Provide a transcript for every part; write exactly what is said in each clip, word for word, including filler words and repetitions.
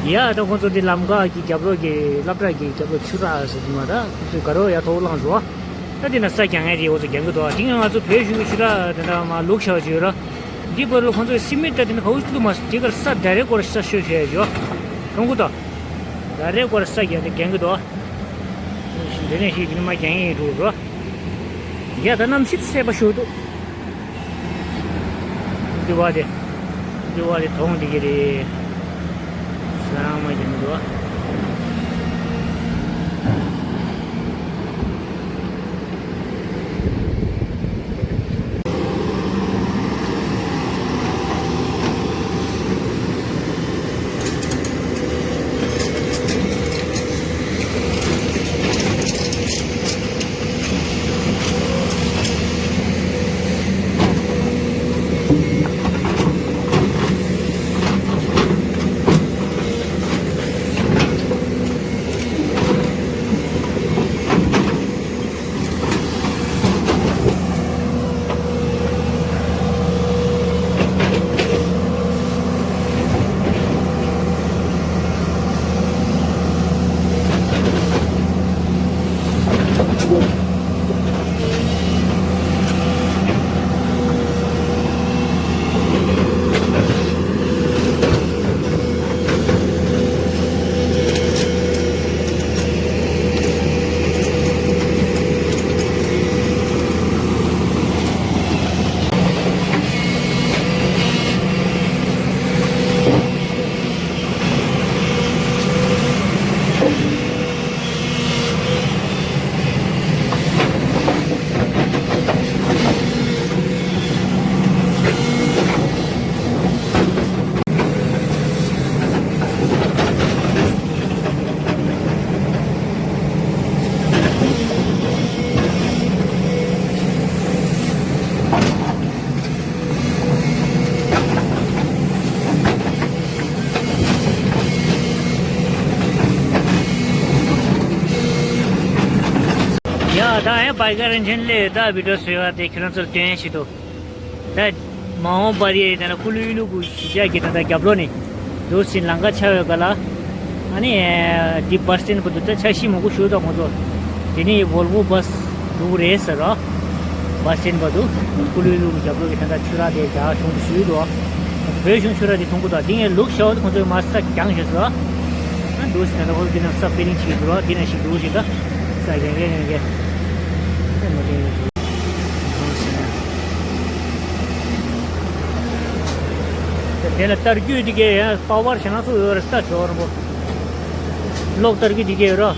ཡ་ད་ཁོང་ཚོ་འདི་ལམ་ཁ་གི་རྒྱབ་ལོགས་ཀྱི་སློབ་གྲྭ་གི་རྒྱབ་ལོགས་ཆུ་རགས་ཟེར་གྱི་མ་ད་ཁོང་ཚོས་དགའ་རོགས་ཡ་ཐོག་བླངས་སོང་། ད་འདི་ན་ས་རྒྱག་མཁན་དེ་ཁོང་ཚོ་རྒྱག་གི་འདུག་དེ་ང་ཚོ་བོད་གཞུང་གི་ཆུ་རགས་དེ་འདྲ་མ་ལུག་ཤ་བ་ཅིག་ཡོད་ར། འདི་བར་ལ་ཁོང་ཚོས་སི་མིད་ད་དེ་ན་ག་བོ་བླུགས་མ་སོང་། དེ་གར་ས་ད་རེ་སྐོར་ས་ཤོད་བྱས་ཡོད། ཁོང་ཚོ་ད་རེ་སྐོར་ས་རྒྱག་དེ་རྒྱག་གི་འདུག་འདི་ནས་ཤིག་འདི་ནས་མ་རྒྱག་ཡིན་འགྲོ་རོ། ཡ་ད་གནམ་གཤིས་གསལ་པོ་ཞིག་འདུག་འདི་བ་དེ། འདི་བ་དེ་མཐོང་བསྡད་ཀྱི་རེད། ས་མ་རྒྱག་མི་འདུག་ཡ་ད་ཨེ་བྷའི་ཀར་རིན་ཆེན་ལས་ད་བི་ཌིའོ་བཟོས་པ་དེ་ཁྱེད་རང་ཚོར་སྟོན་ཡ་ཞིག་འདུག་ད་མ་འོངས་པར་ཡས་ད་ན་ཀུ་ལུ་ཡུལ་ལུ་གུ་གཞིས་ཆགས་ཀྱི་ད་ལྟ་རྒྱབ་ལོགས་ནས་འདུག་སེ་ལམ་ཁ་ཆགས་ཡོད་ག་ལ། ཨ་ནི་འདི་བ་སི་སི་ཊེན་བར་དུ་ད་འཆར་གཞི་མང་པོ་ཞུ་ད་ཁོང་ཚོ། དེ་ནས་ཝོལ་ཝོ་བ་སི་འགྲོ་གི་རེད་ཟེར་རོ། བ་སི་སི་ཊེན་བར་དུ་ཀུ་ལུ་ཡུལ་ལུ་གུ་རྒྱབ་ལོགས་ཀྱི་ད་ལྟ་ཆུ་རགས་དེ་རྒྱ་གཞུང་གིས་ཞུས་འདུག་བོད་གཞུང་ཆུ་རགས་དེ་མཐོང་གི་འདུག་དེ་ངས་ལུག་ཤ་བ་དེ་ཁོང་ཚོས་མར་ས་རྒྱང་བཞག་སོང་། ཨ་འདུག་སེ་ད་ལྟ་ཁོ་ཚོ་དེ་ན་ས་ཕི་ལིང་བྱེད་ཀྱི་འདུག་དེ་ན་ཞིག་འདུག་ཞིག་ད་ས་རྒྱང་རྒྱང་རྒྱང་རྒྱང་། ཨེ་མ་རྒྱང་ཡོད་ཞིག་དེ་ལ་དར་རྒྱུད་དེ་གས་ཡང་པ་ཝར་ཞེ་ན་སུ་ཡོད་རེད། ས་ཆོག་ར་མོ་གློག་དར་རྒྱུད་དེ་གས་ཡོད་ར།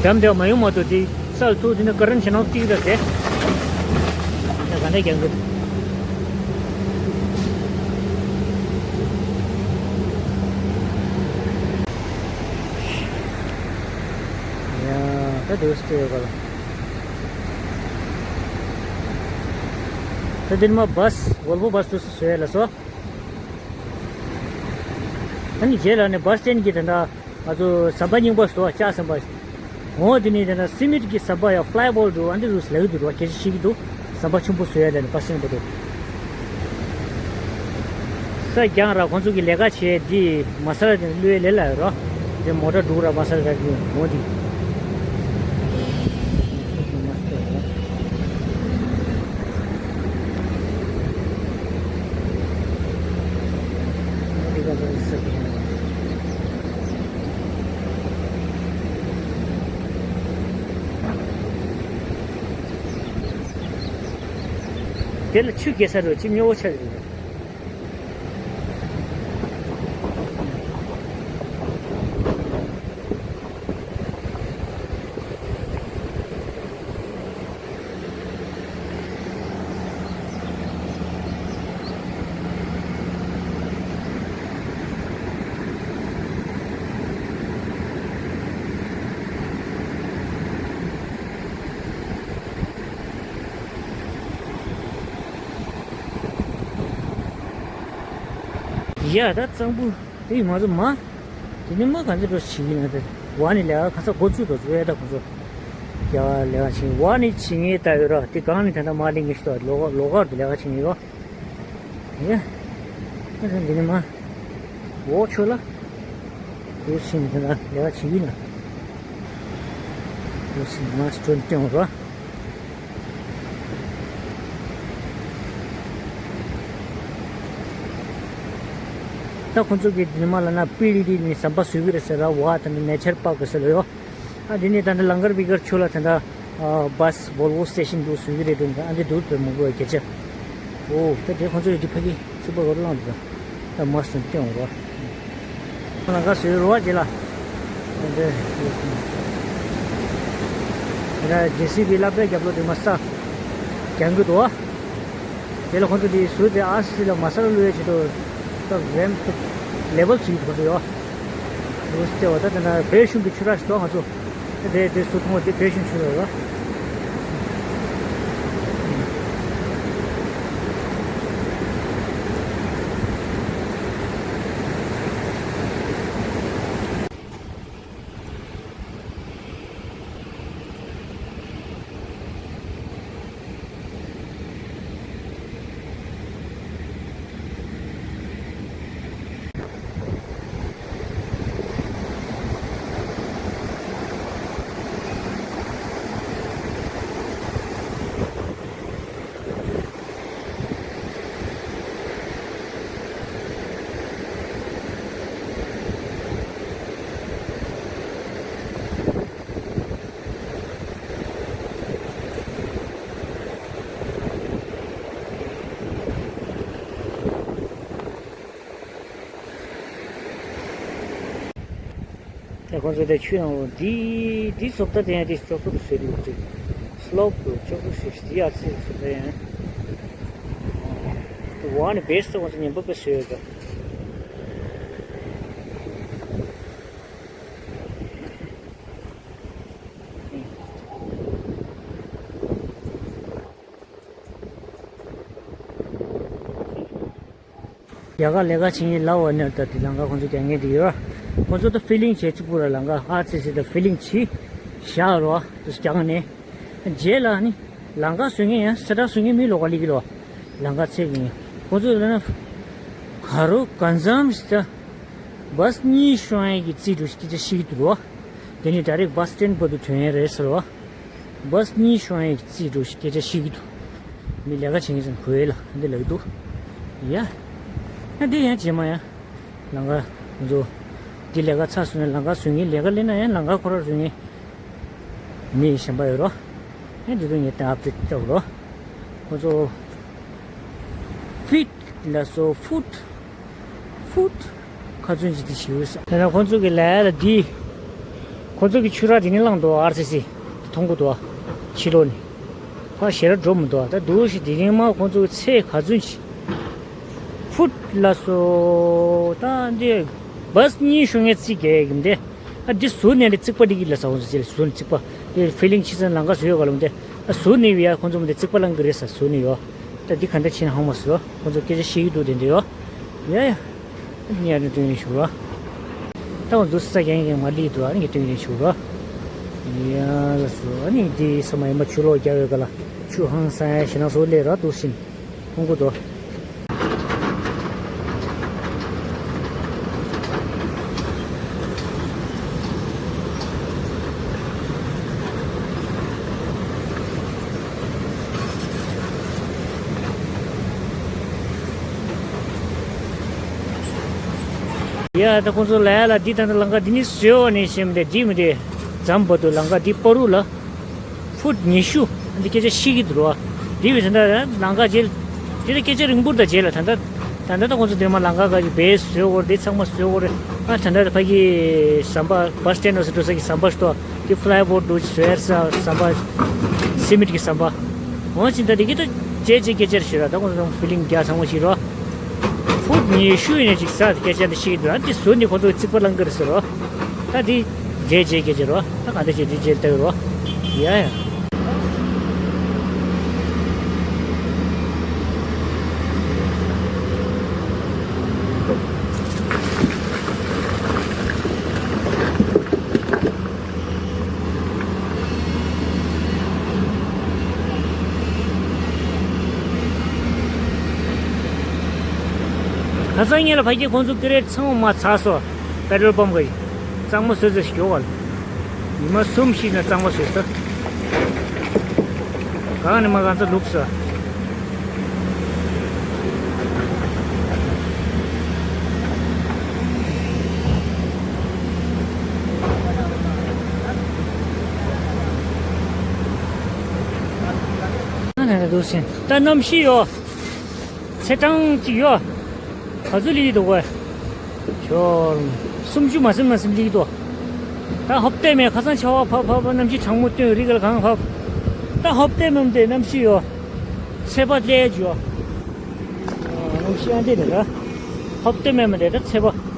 འགྲམ་དེ་མ་ཡོང་མ་གཏོགས་དེ་སལ་ཐུག་དེ་ནི་ཀ་རན་ཞེ་ན་སུ་ཏིག་ར་དེ་ད་ག་ནས་རྒྱང་གི། ཡ་ད་དུས་སུ་ཡོད་ག་ལ། ད་དེ་ནི་མ་བ་སི་ཝོལ་ཝོ་བ་སི་དུས་སུ་བཟོས་ལ་སོ། ཨ་ནི་རྗེས་ལ་ནི་བ་སི་ཊེན་གྱི་དེ་འདྲ་ང་ཚོ་ཟམ་པ་རྙིང་པ་བཟོ་བ་ལྕགས་ཟམ་པ། འོ་དེ་ནི་དེ་འདྲ་སི་མིད་ཀྱི་ཟམ་པ་ཡང་ཕ་ལའི་བོལ་འདུག་ཨ་འདི་རུ་ལས་འདུག་རོ་སྐད་ཆ་བཤད་ཀྱི་འདུག་ཟམ་པ་ཆེན་པོ་བཟོ་ཡ་ལས་ནི་བ་སི་ཊེན་བར་དུ། ས་རྒྱང་ར་ཁོང་ཚོ་གི་ལས་ཀ་བྱས་འདི་མ་ས་ར་དེ་བླུགས་ལས་ལ་ཡོད་རོ། དེ་མོ་ཊ་འགྲོ་ར་མ་ས་ར་ར་གི་འོ་དེ། དེ་ལ་ཆུ་རྒྱས་ས་རུ་ཅི་སྨྱོ་བོ་ཆགས་ཀྱི་འདུག་ཡ་ད་གཙང་པོ་དེ་ཡིན་མ་ཚོ་མ། དེ་ནི་མ་ག་ཚོད་འགྲོ་ཞིག་ཡིན་ན་དེ་བ་ནི་ལས་ཀ་ཁ་ས་འགོ་བཙུགས་དོ་བཙུགས་ཡ་ད་ཁོ་ཚོ། རྒྱ་གར་ལས་ཀ་བྱེད་བ་ནི་བྱེད་ངེས་ལྟ་ཡོད་ར་དེ་གང་ནི་ད་ལྟ་མ་ལེན་ངེས་ཤོག་ལོ་ལོ་གར་དུ་ལས་ཀ་བྱེད་ངེས་རོ། ཡ། ཁ་ས་འདི་ནི་མ། འོག་ཕྱོགས་ལ། འདུག་ཕྱིན་ནས་ལས་ཀ་བྱེད་ཀྱི་ན། འདུག་ཕྱིན་མ་སི་ཊོན་སྟོན་རོགས། ད་ཁོང་ཚོ་གི་འདི་མ་ལ་ན་པི་ཌི་ཌི་ནི་ཟམ་པ་བཟོ་གི་རེད་ཟེར་ར་བ་དང་ནེ་ཆར་པཱརྐ་ཟེར་ལ་ཡོད། ཨ་འདི་ནི་ད་ལྟ་ལང་ཀར་བི་ཀར་ཕྱོགས་ལ་ད་ལྟ་ཨ་བྷ་སི་བོལ་བོ་སི་ཊེ་ཤན་འདུག་བཟོ་གི་རེད་འདུག་ཨ་འདི་འདུག་དེ་མང་པོ་སྐད་ཆ། ཨོ་ད་དེ་ཁོང་ཚོ་ཡི་འདི་ཕ་གི་ཚུགས་པ་གོ་ར་ལངས་འདུག་ད་མ་སི་ཊོན་སྟོན་རོགས། ལང་ཀ་བཟོས་རོགས་བྱེད་ལ། འདི་ལ་ཇེ་སི་བི་སློབ་གྲྭའི་རྒྱབ་ལོགས་དེ་མ་ས་རྒྱང་གི་འདུག་དེ་ལ་ཁོང་ཚོ་དེ་ཟུར་དེ་ཨར་སི་སི་ལ་མ་ས་ལ་བླུག་ཡས་བྱེད་དུ་ད་རེམ་ལེ་བལ་བཟོ་ཡི་ཁོང་ཚོ་ཡོད། རུ་སྟེ་བ་ད་དེ་ན་བོད་གཞུང་གི་ཆུ་རགས་ཤིག་འདུག་ང་ཚོ་དེ་དེ་ཟུར་མཐོང་བ་དེ་བོད་གཞུང་ཆུ་རགས་ཡོད། ད་ཁོང་ཚོ་དེ་ཆུ་ནང་འོ་འདི་འདི་བཟོ་ལྟ་དེ་ཡང་འདི་ཅོག་ཙེ་རུ་བཟོས་འདུག་ཅིག་སི་ལོབ་རུ་ཅོག་ཙེ་ཞིག་འདི་ཡར་ཚེ་བཟོ་ལྟ་ཡང་ཝན་བེ་སི་ཁོང་ཚོ་ཉན་པོ་དཔེ་བཟོས་ཡོད་ཀྱང་། རྒྱ་གར་ལས་ཀ་བྱེད་མཁན་ལབ་པ་ནས་ད་དེ་ལང་ཀ་ཁོང་ཚོ་རྒྱག་མཁན་དེ་ཡོད། ཁོང་ཚོ་ད་ཕི་ལིང་བྱེད་གཅིག་པུ་ར་ལང་ཀ་ཨ་ཙི་ཙི་ད་ཕི་ལིང་བྱེད་བཞག་རོགས་དུ་རྒྱག་ནས། རྗེས་ལ་ནི་ལང་ཀ་བཟོ་མཁན་ཡང་ས་ཁྲ་བཟོ་མཁན་མི་ལོག་ག་ལི་གི་རོགས་ལང་ཀ་ཚད་གི་ཁོང་ཚོ་ལ་ན་ག་རོ་གང་འཚམ་ཞིག་ད་བྷ་སི་གཉིས་ཤོང་ཡས་ཀྱི་རྩིས་འགྲོ་ཞིག་སྐད་ཆ་བཤད་ཀྱི་འདུག་རོགས། དེ་ནི་ཌའི་རེག་བྷ་སི་སི་ཊེན་ཌི་བར་དུ་ཐོན་ཡས་རེད་ཟེར་རོགས། བྷ་སི་གཉིས་ཤོང་ཡས་ཀྱི་རྩིས་འགྲོ་ཞིག་སྐད་ཆ་བཤད་ཀྱི་འདུག་མི་ལས་ཀ་བྱེད་མཁན་ཚོ་གོ་ཡས་ལ་འདི་ལབ་ཀྱི་འདུག་ཡ། ཡ་འདི་ཡང་རྗེས་མ་ཡང་ལང་ཀ་ང་ཚོ་འདི་ལས་ཀ་ཚར་སོང་ན་ལང་ཀ་བཟོ་མཁན་ལས་ཀ་ལས་ན་ཡང་ལང་ཀ་ཁོ་ར་བཟོ་མཁན་མི་གཞན་པ་ཡོད་རོགས། ཡང་འདི་དུ་ངས་ད་ཨབ་ཌེཊ་བཏང་རོགས། ཁོ་ཚོ་ཕིད་ལ་སོ་ཕུད། ཕུད། ཁ་ཚོན་གྱི་དེ་ཞིག་ཡོད་ས། དེ་ན་ཁོང་ཚོ་གི་ལས་ལ་འདི། ཁོང་ཚོ་གི་ཆུ་རགས་དེ་ནི་བླངས་འདུག་ཨར་སི་སི། མཐོང་གི་འདུག་ཕྱི་ལོགས་ནས། ཕར་ཞེ་དྲག་འགྲོ་མི་འདུག་ད་འདུག་ཞིག་དེ་རིང་མ་ཁོང་ཚོ་གི་ཚད་ག་ཚོད་ཅིག་ཕུད་ལ་སོ། ད་འདི། བྷ་སི་གཉིས་ཤོང་ངས་རྩིས་རྒྱག་གི་འདི། ཨ་འདི་ཟུར་ནས་ལས་རྩིག་པ་འདི་གི་ལ་ས་ཁོང་ཚོ་ཅེ་ལ་ཟུར་ནས་རྩིག་པ། འདི་ཕི་ལིང་ཕྱི་ས་ལང་ཀ་བཟོས་ཡོད་ག་ལ་འདི། ཨ་ཟུར་ནས་བི་ཡ་ཁོང་ཚོ་མ་འདི་རྩིག་པ་བླངས་གི་རེད་ས་ཟུར་ནས་ཡོད། ད་འདི་ག་འདྲ་ཕྱིན་ཧང་མ་སོ། ཁོང་ཚོ་སྐད་ཆ་བཤད་ཀྱི་འདུག་དེ་འདྲ་ཡོད། ཡ་ཡ། ཉར་ནས་སྟོན་ཡིན་ཞུ་རོགས། ད་འོ་འདུག་ས་རྒྱང་རྒྱང་མ་ལི་འདུག་ཨ་ནི་སྟོན་ཡིན་ཞུ་རོགས། ཡ་ལ་སོ་ཨ་ནི་འདི་ས་མ་ཡིན་མ་ཆུ་ལོག་རྒྱག་ཡོད་ག་ལ་ཆུ་ཧང་སང་ཡ་ཞེ་ན་སོ་ལས་ར་འདུག་སིན། ཧུང་གུ་དོ། ཡ་ད་ཁོང་ཚོ་ལ་ཡ་ལ་འདི་ད་ལྟ་ལང་ཀ་འདི་ནི་བཟོས་པ་ནས་བཤད་མི་འདུག་འདི་མི་འདུག་འཛམ་བུ་གླིང་ལང་ཀ་འདི་བར་དུ་ལ་ཕུད་ཉི་ཤུ་འདི་སྐད་ཆ་བཤད་ཀྱི་འདུག་རོ། འདི་བས་ད་ལྟ་ལང་ཀ་རྗེས་འདི་ད་སྐད་ཆ་རིང་པོར་ད་རྗེས་ལ་ད་ལྟ་ད་ལྟ་ད་ཁོང་ཚོ་འདིར་མ་ལང་ཀ་ག་གི་བེས་བཟོས་འོར་འདི་ཚང་མ་བཟོས་འོར་ཨ་ད་ལྟ་ད་ཕ་གི་ཟམ་པ་བྷ་སི་སི་ཊེན་ཌི་ནང་སུ་འགྲོ་ས་གི་ཟམ་པ་ཞིག་འདུག་འདི་ཕ་ལའི་བོར་ཌི་འདུག་བཟོས་ས་ཟམ་པ་སི་མེན་ཊི་གི་ཟམ་པ་འོ་ཅི་ད་འདི་གི་ད་རྗེས་རྗེས་སྐད་ཆ་རེ་ཞུ་ར་ད་ཁོང་ཚོ་ཕི་ལིང་རྒྱག་ཚང་མ་ཞིག་རོ། ཕུད་ཉི་ཤུ་ཡིན་ན་ཅིག་ས་སྐད་ཆ་འདི་ཤེས་ཀྱི་འདུག་ཨ་འདི་ཟུར་ནས་ཁོ་ཚོ་རྩིག་པ་བླང་གི་རེད་ཟེར་རོ། ད་འདི་རྗེས་རྗེས་སྐད་ཆ་རོ། ད་ག་འདྲ་བྱེད་འདི་རྗེས་ལྟ་གི་རོ། ཡ་ཡ། ཁ་སང་ཉིན་ལ་ཕ་གི་ཁོང་ཚོ་ཀི་རེད་ཚང་མ་མར་ཚར་སོང་། པེ་ཊོལ་པམ་གི་གཙང་མ་བཟོས་ཚར་ཞིག་ཡོད་ག་ལ། ཉི་མ་གསུམ་ཞིག་ན་གཙང་མ་བཟོས་ཚར། གང་ནས་མ་གང་ཚ་ལུག་ས། ཨ་ནི་འདུག་སེ་ད་གནམ་གཤིས་ཡོད། ཚེས་གྲངས་གཅིག་ཡོད། ག་ཚོད་སླེབས་ཀྱི་འདུག་གས། ཁྱོད། སུམ་ཅུ་མ་ཟིན་མ་ཟིན་སླེབས་ཀྱི་འདུག་ད་ཧོབ་སྟེ་མེད་ཁ་སང་ཆར་པ་ཕབ་ཕབ་ཕབ་གནམ་གཤིས་གྲང་མོ་སྟོན་རི་གལ་གང་ཕབ། ད་ཧོབ་སྟེ་མམ་དེ་གནམ་གཤིས་ཡོད། ཚེས་པ་སླེབས་ཡོད། གནམ་གཤིས་ཨ་འདྲས་རེད་ད། ཧོབ་སྟེ་མེད་མ་དེ་ད་ཚེས་པ།